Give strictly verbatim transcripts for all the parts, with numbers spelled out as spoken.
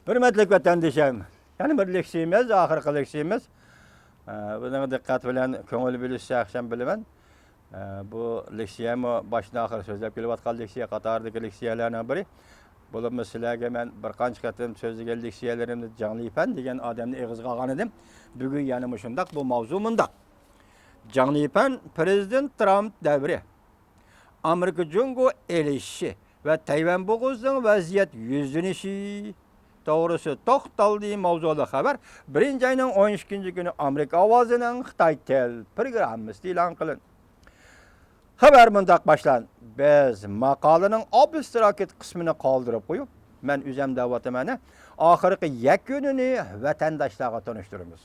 ھۆرمەتلىك ۋەتەندىشىم، يەنە بىر لېكسىيىمىز، ئاخىرقى لېكسىيىمىز. ئە، بۇنىڭغا دىققەت بىلەن كۆڭۈل بۆلۈشسەك ياخشى بىلىمەن. ئە، بۇ لېكسىيەمۇ باشتىن ئاخىر سۆزلەپ كېلىۋاتقان لېكسىيە قاتارىدىكى لېكسىيەلەرنىڭ بىرى. بولۇپمۇ سىلەرگە مەن بىر قانچە قېتىم سۆزلىگەن لېكسىيەلىرىمدە جاڭ لىپەن دېگەن ئادەمنى ئېغىزغا ئالغان ئىدىم. بۈگۈن يەنە مۇشۇنداق بۇ ماۋزۇ مۇنداق. جاڭ لىپەن پىرېزىدېنت ترامپ دەۋرى، ئامېرىكا جۇڭگو ئېلىشىشى ۋە تەيۋەن بوغۇزىنىڭ ۋەزىيەت يۈزلىنىشى توغرىسىدا توختالدى ماۋزۇلۇق خەۋەر بىرىنچى ئاينىڭ ئون ئىككىنچى كۈنى ئامېرىكا ئاۋازىنىڭ خىتاي تىل پروگراممىسىدا ئېلان قىلىندى. خەۋەر مۇنداق باشلاندى. بىز ماقالىنىڭ ئابستراكت قىسمىنى قالدۇرۇپ قويۇپ، مەن ئۆزۈم دەۋاتىمەن، ئاخىرقى يەكۈنىنى ۋەتەنداشلارغا تونۇشتۇرىمىز.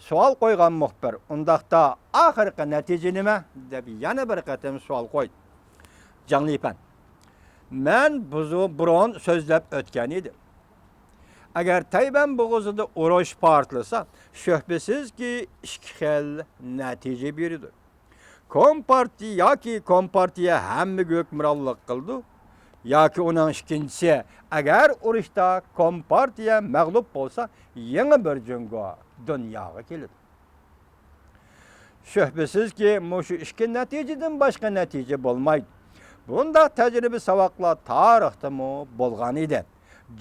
سوئال قويغان مۇخبىر، ئۇنداقتا ئاخىرقى نەتىجە نېمە؟ دەپ يەنە بىر قېتىم سوئال قويدى. جاڭ لىپەن، مەن بۇزۇ-، بۇرۇن سۆزلەپ ئۆتكەن ئىدىم. ئەگەر تەيۋەن بوغۇزىدا ئۇرۇش پارتلىسا، شۈبھىسىزكى، ئىككى خىل نەتىجە بېرىدۇ. كومپارتىيە ياكى كومپارتىيە ھەممىگە ھۆكۈمرانلىق قىلىدۇ، ياكى ئۇنىڭ ئىككىنچىسى، ئەگەر ئۇرۇشتا كومپارتىيە مەغلۇپ بولسا، يېڭى بىر جۇڭگو دۇنياغا كېلىدۇ. شۈبھىسىزكى، مۇشۇ ئىككى نەتىجىدىن باشقا نەتىجە بولمايدۇ. بۇنداق تەجرىبە ساۋاقلار تارىختىمۇ بولغان ئىدى.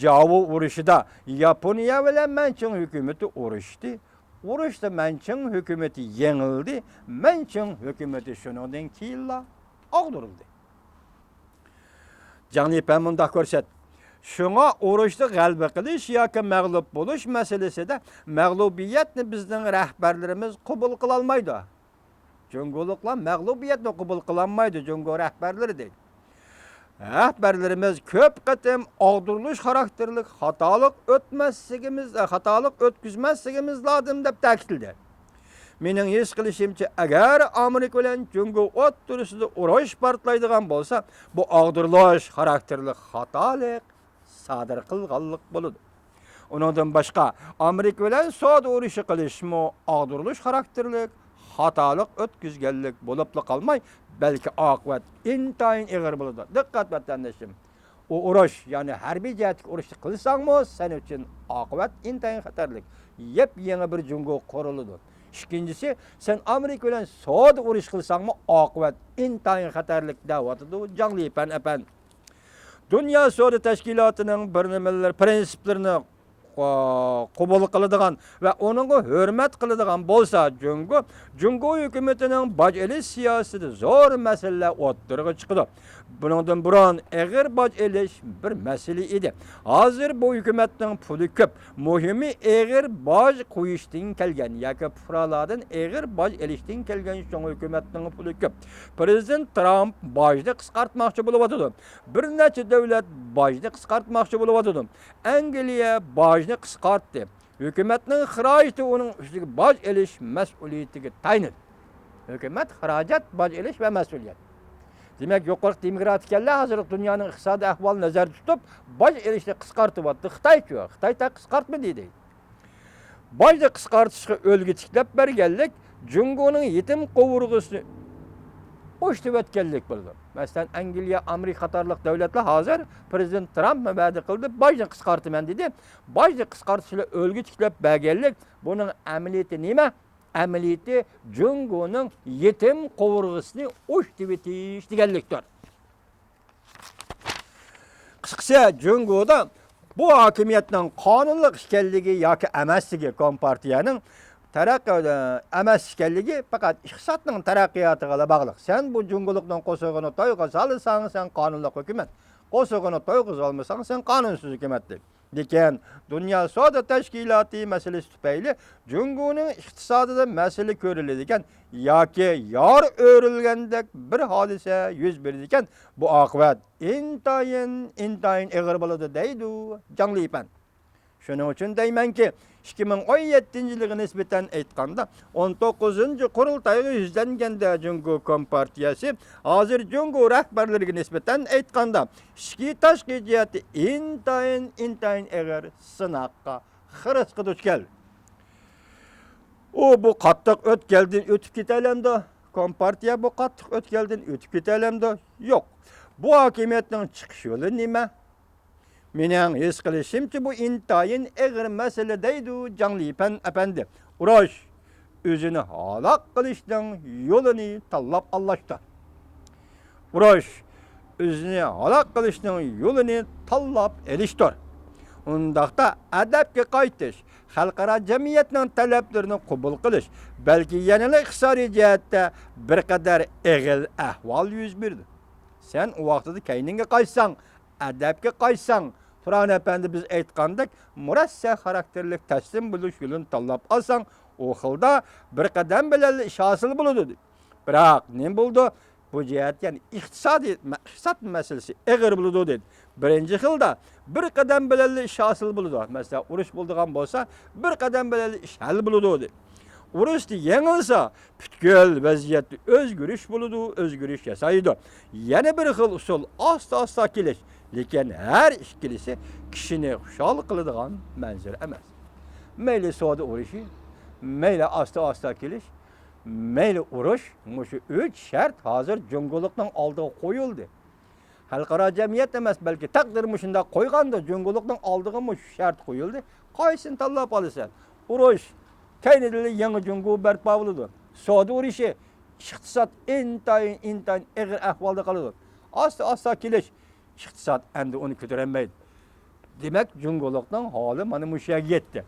جاۋۇ ئۇرۇشىدا ياپونىيە بىلەن مەنچىڭ ھۆكۈمىتى ئۇرۇشتى. ئۇرۇشتا مەنچىڭ ھۆكۈمىتى يېڭىلدى، مەنچىڭ ھۆكۈمىتى شۇنىڭدىن كېيىنلا ئاغدۇرۇلدى. جاڭ لىپەن مۇنداق كۆرسەتتى، شۇڭا ئۇرۇشتا غەلىبە قىلىش ياكى مەغلۇپ بولۇش مەسىلىسىدە مەغلۇبىيەتنى بىزنىڭ رەھبەرلىرىمىز قوبۇل قىلالمايدۇ. جۇڭگولۇقلار مەغلۇبىيەتنى قوبۇل قىلالمايدۇ، جۇڭگو رەھبەرلىرى دەيدۇ. رەھبەرلىرىمىز كۆپ قېتىم ئاغدۇرۇلۇش خاراكتېرلىك خاتالىق ئۆتمەسلىكىمىز، خاتالىق ئۆتكۈزمەسلىكىمىز لازىم دەپ تەكىتلىدى. مېنىڭ ھېس قىلىشىمچە، ئەگەر ئامېرىكا بىلەن جۇڭگو ئوتتۇرىسىدا ئۇرۇش پارتلايدىغان بولسا، بۇ ئاغدۇرۇلۇش خاراكتېرلىك خاتالىق سادىر قىلغانلىق بولىدۇ. ئۇنىڭدىن باشقا، ئامېرىكا بىلەن سودا ئۇرۇشى قىلىشمۇ ئاغدۇرۇلۇش خاراكتېرلىك خاتالىق ئۆتكۈزگەنلىك بولۇپلا قالماي، بەلكى ئاقىۋەت ئىنتايىن ئېغىر بولىدۇ. دىققەت، ۋەتەندىشىم! ئۇ ئۇرۇش، يەنى ھەربىي جەھەتتىكى ئۇرۇشنى قىلساڭمۇ، سەن ئۈچۈن ئاقىۋەت ئىنتايىن خەتەرلىك. يېپيېڭى بىر جۇڭگو قۇرۇلىدۇ. ئىككىنچىسى، سەن ئامېرىكا بىلەن سودا ئۇرۇش قىلساڭمۇ، ئاقىۋەت ئىنتايىن خەتەرلىك، دەۋاتىدۇ جاڭ لىپەن ئەپەندى. دۇنيا سودا تەشكىلاتىنىڭ بىر نېمىلەر پىرىنسىپلىرىنى قو-، قوبۇل قىلىدىغان ۋە ئۇنىڭغا ھۆرمەت قىلىدىغان بولسا، جۇڭگو، جۇڭگو ھۆكۈمىتىنىڭ باج ئېلىش سىياسىتىدە زور مەسىلىلەر ئوتتۇرىغا چىقىدۇ. بۇنىڭدىن بۇرۇن ئېغىر باج ئېلىش بىر مەسىلە ئىدى. ھازىر بۇ ھۆكۈمەتنىڭ پۇلى كۆپ. مۇھىمى ئېغىر باج قويۇشتىن كەلگەن ياكى پۇقرالارىدىن ئېغىر باج ئېلىشتىن كەلگەن، شۇڭا ھۆكۈمەتنىڭ پۇلى كۆپ. پىرېزىدېنت ترامپ باجنى قىسقارتماقچى بولۇۋاتىدۇ. بىر نەچچە دۆلەت باجنى قىسقارتماقچى بولۇۋاتىدۇ. ئەنگلىيە باجنى قىسقارتتى. ھۆكۈمەتنىڭ خىراجىتى ئۇنىڭ ئۈستىگە باج ئېلىش مەسئۇلىيىتىگە تايىنىدۇ. ھۆكۈمەت خىراجەت، باج ئېلىش ۋە مەسئۇلىيەت. دېمەك، يۇقىرىقى دېموكراتىكەنلەر ھازىرقى دۇنيانىڭ ئىقتىسادىي ئەھۋالىنى نەزەردە تۇتۇپ، باج ئېلىشنى قىسقارتىۋاتىدۇ. خىتايچۇ؟ خىتاي تېخى قىسقارتمىدى دەيدۇ. باجنى قىسقارتىشقا ئۈلگە تىكلەپ بەرگەنلىك جۇڭگونىڭ يېتىم قوۋۇرغىسىنى ئوشتۇرۇۋەتكەنلىك بولىدۇ. مەسىلەن، ئەنگلىيە، ئامېرىكا قاتارلىق دۆلەتلەر ھازىر پىرېزىدېنت ترامپ ۋەدە قىلدى، باجنى قىسقارتىمەن دېدى. باجنى قىسقارتىش بىلەن ئۈلگە تىكلەپ بەرگەنلىك، بۇنىڭ ئەمەلىيىتى نېمە؟ ئەمەلىيىتى جۇڭگونىڭ يېتىم قوۋۇرغىسىنى ئوشتۇرۇۋېتىش دېگەنلىكتۇر. قىسقىسى، جۇڭگودا بۇ ھاكىمىيەتنىڭ قانۇنلۇق ئىكەنلىكى ياكى ئەمەسلىكى، كومپارتىيەنىڭ تەرەققىي-، ئەمەس ئىكەنلىكى پەقەت ئىقتىسادنىڭ تەرەققىياتىغىلا باغلىق. سەن بۇ جۇڭگولۇقنىڭ قورسىقىنى تويغۇزالىساڭ، سەن قانۇنلۇق ھۆكۈمەت. قورسىقىنى تويغۇزالمىساڭ، سەن قانۇنسىز ھۆكۈمەت، دەيدۇ. لېكىن دۇنيا سودا تەشكىلاتى مەسىلىسى تۈپەيلى جۇڭگونىڭ ئىقتىسادىدا مەسىلە كۆرۈلىدىكەن ياكى يار ئۆرۈلگەندەك بىر ھادىسە يۈز بېرىدىكەن، بۇ ئاقىۋەت ئىنتايىن، ئىنتايىن ئېغىر بولىدۇ، دەيدۇ جاڭ لىپەن. شۇنىڭ ئۈچۈن دەيمەنكى، ئىككى مىڭ ئون يەتتىنچى يىلىغا نىسبەتەن ئېيتقاندا، ئون توققۇزىنچى قۇرۇلتايغا يۈزلەنگەندە جۇڭگو كومپارتىيەسى ھازىر جۇڭگو رەھبەرلىرىگە نىسبەتەن ئېيتقاندا، ئىچكى تاشقى جەھەتتە ئىنتايىن، ئىنتايىن ئېغىر سىناققا، خىرىسقا دۇچ كەلدى. ئۇ بۇ قاتتىق ئۆتكەلدىن ئۆتۈپ كېتەلەمدۇ؟ كومپارتىيە بۇ قاتتىق ئۆتكەلدىن ئۆتۈپ كېتەلەمدۇ؟ يوق. بۇ ھاكىمىيەتنىڭ چىقىش يولى نېمە؟ مېنىڭ ھېس قىلىشىمچە، بۇ ئىنتايىن ئېغىر مەسىلە، دەيدۇ جاڭ لىپەن ئەپەندى. ئۇرۇش ئۆزىنى ھالاك قىلىشنىڭ يولىنى تاللاپ ئاللاشتۇر. ئۇرۇش ئۆزىنى ھالاك قىلىشنىڭ يولىنى تاللاپ ئېلىشتۇر. ئۇنداقتا ئەدەپكە قايتىش، خەلقئارا جەمئىيەتنىڭ تەلەپلىرىنى قوبۇل قىلىش، بەلكى يەنىلا ئىقتىسادىي جەھەتتە بىر قەدەر ئېغىر ئەھۋال يۈز بېرىدۇ. سەن ئۇ ۋاقتىدا كەينىڭگە قايتساڭ، ئەدەپكە قايتساڭ، تۇران ئەپەندى بىز ئېيتقاندەك مۇرەسسە خاراكتېرلىك تەسلىم بولۇش يولىنى تاللاپ ئالساڭ، ئۇ خىلدا بىر قەدەم بىلەنلا ئىش ھاسىل بولىدۇ. بىراق نېمە بولىدۇ؟ بۇ جەھەتتە، يەنى ئىقتىسادىي، ئىقتىساد مەسىلىسى ئېغىر بولىدۇ دېدى. بىرىنچى خىلدا بىر قەدەم بىلەنلا ئىش ھاسىل بولىدۇ. مەسىلەن، ئۇرۇش بولىدىغان بولسا، بىر قەدەم بىلەنلا ئىش ھەل بولىدۇ دېدى. ئۇرۇشتا يېڭىلسا، پۈتكۈل ۋەزىيەتتە ئۆزگىرىش بولىدۇ، ئۆزگىرىش ياسايدۇ. يەنە بىر خىل ئۇسۇل، ئاستا-ئاستا كېلىش. لېكىن ھەر ئىككىلىسى كىشىنى خۇشال قىلىدىغان مەنزىرە ئەمەس. مەيلى سودا ئۇرۇشى، مەيلى ئاستا-ئاستا كېلىش، مەيلى ئۇرۇش، مۇشۇ ئۈچ شەرت ھازىر جۇڭگولۇقنىڭ ئالدىغا قويۇلدى. خەلقئارا جەمئىيەت ئەمەس، بەلكى تەقدىر مۇشۇنداق قويغاندۇ، جۇڭگولۇقنىڭ ئالدىغا مۇشۇ شەرت قويۇلدى. قايسىنى تاللاپ ئالىسەن؟ ئۇرۇش، كەينىدىن يېڭى جۇڭگو بەرپا بولىدۇ. سودا ئۇرۇشى، ئىقتىساد ئىنتايىن، ئىنتايىن ئېغىر ئەھۋالدا قالىدۇ. ئاستا-ئاستا كېلىش، ئىقتىساد ئەمدى ئۇنى كۆتۈرەلمەيدۇ. دېمەك، جۇڭگولۇقنىڭ ھالى مانا مۇشۇ يەرگە يەتتى.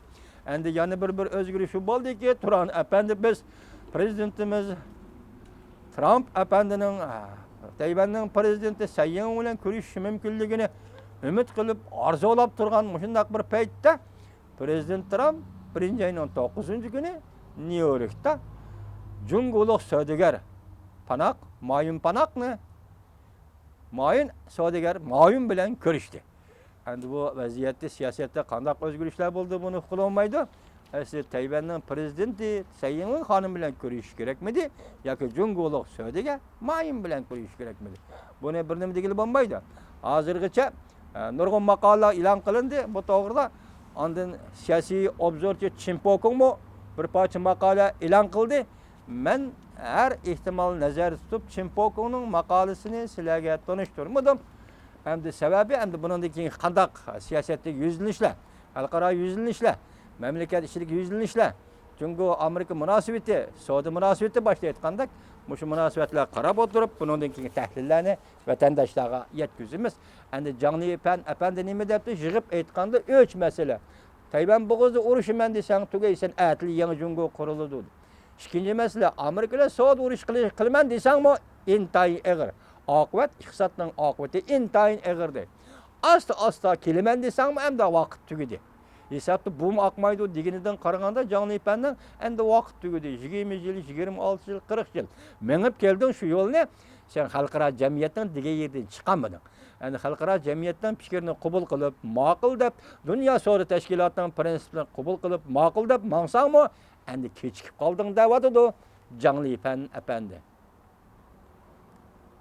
ئەمدى يەنە بىر، بىر ئۆزگىرىش شۇ بولدىكى، تۇران ئەپەندى، بىز پىرېزىدېنتىمىز ترامپ ئەپەندىنىڭ، تەيۋەننىڭ پىرېزىدېنتى سەي يىڭ بىلەن كۆرۈشۈشى مۇمكىنلىكىنى ئۈمىد قىلىپ، ئارزۇلاپ تۇرغان مۇشۇنداق بىر پەيتتە، پىرېزىدېنت ترامپ بىرىنچى ئاينىڭ توققۇزىنچى كۈنى نيۇ يوركتا جۇڭگولۇق سودىگەر پاناق، مايۈن پاناقنى، مايۈن سودىگەر مايۈن بىلەن كۆرۈشتى. ئەمدى بۇ ۋەزىيەتتە، سىياسەتتە قانداق ئۆزگىرىشلەر بولدى، بۇنى ئۇققىلى بولمايدۇ. ئەسلى تەيۋەننىڭ پىرېزىدېنتى سەي يىڭۋېن خانىم بىلەن كۆرۈشۈش كېرەكمىدى ياكى جۇڭگولۇق سودىگەر مايۈن بىلەن كۆرۈشۈش كېرەكمىدى؟ بۇنى بىر نېمە دېگىلى بولمايدۇ. ھازىرغىچە، ئە، نۇرغۇن ماقالىلەر ئېلان قىلىندى بۇ توغرىدا. ئاندىن سىياسىي ئوبزورچى چىن پوكۇڭمۇ بىر پارچە ماقالە ئېلان قىلدى. مەن ھەر ئېھتىمال نەزەردە تۇتۇپ، چىن پوكۇڭنىڭ ماقالىسىنى سىلەرگە تونۇشتۇرمىدىم. ئەمدى سەۋەبى، ئەمدى بۇنىڭدىن كېيىن قانداق سىياسەتتىكى يۈزلىنىشلەر، خەلقئارا يۈزلىنىشلەر، مەملىكەت ئىچىدىكى يۈزلىنىشلەر، جۇڭگو ئامېرىكا مۇناسىۋىتى، سودا مۇناسىۋىتى باشتا ئېيتقاندەك، مۇشۇ مۇناسىۋەتلەرگە قاراپ ئولتۇرۇپ، بۇنىڭدىن كېيىنكى تەھلىللەرنى ۋەتەنداشلارغا يەتكۈزىمىز. ئەمدى جاڭ لىپەن ئەپەندى نېمە دەپتۇ؟ يىغىپ ئېيتقاندا، ئۈچ مەسىلە. تەيۋەن بوغۇزىدا ئۇرۇشىمەن دېسەڭ، تۈگەيسەن، ئەتىلا يېڭى جۇڭگو قۇرۇلىدۇ. ئىككىنچى مەسىلە، ئامېرىكا بىلەن سودا ئۇرۇشى قىلىش، قىلىمەن دېسەڭمۇ، ئىنتايىن ئېغىر. ئاقىۋەت، ئىقتىسادنىڭ ئاقىۋىتى ئىنتايىن ئېغىردى. ئاستا-ئاستا كېلىمەن دېسەڭمۇ، ئەمدى ۋاقىت تۈگىدى. ھېسابتا بۇمۇ ئاقمايدۇ دېگىنىدىن قارىغاندا، جاڭ لىپەننىڭ ئەمدى ۋاقىت تۈگىدى. يىگىرمە يىل، يىگىرمە ئالتە يىل، قىرىق يىل مېڭىپ كەلدىڭ شۇ يولنى، سەن خەلقئارا جەمئىيەتنىڭ دېگەن يېرىدىن چىقالمىدىڭ. ئەمدى خەلقئارا جەمئىيەتنىڭ پىكرىنى قوبۇل قىلىپ، ماقۇل دەپ، دۇنيا سودا تەشكىلاتىنىڭ پرىنسىپلىرىنى قوبۇل قىلىپ، ماقۇل دەپ ماڭساڭمۇ، ئەمدى كېچىكىپ قالدىڭ دەۋاتىدۇ جاڭ لىپەن ئەپەندى.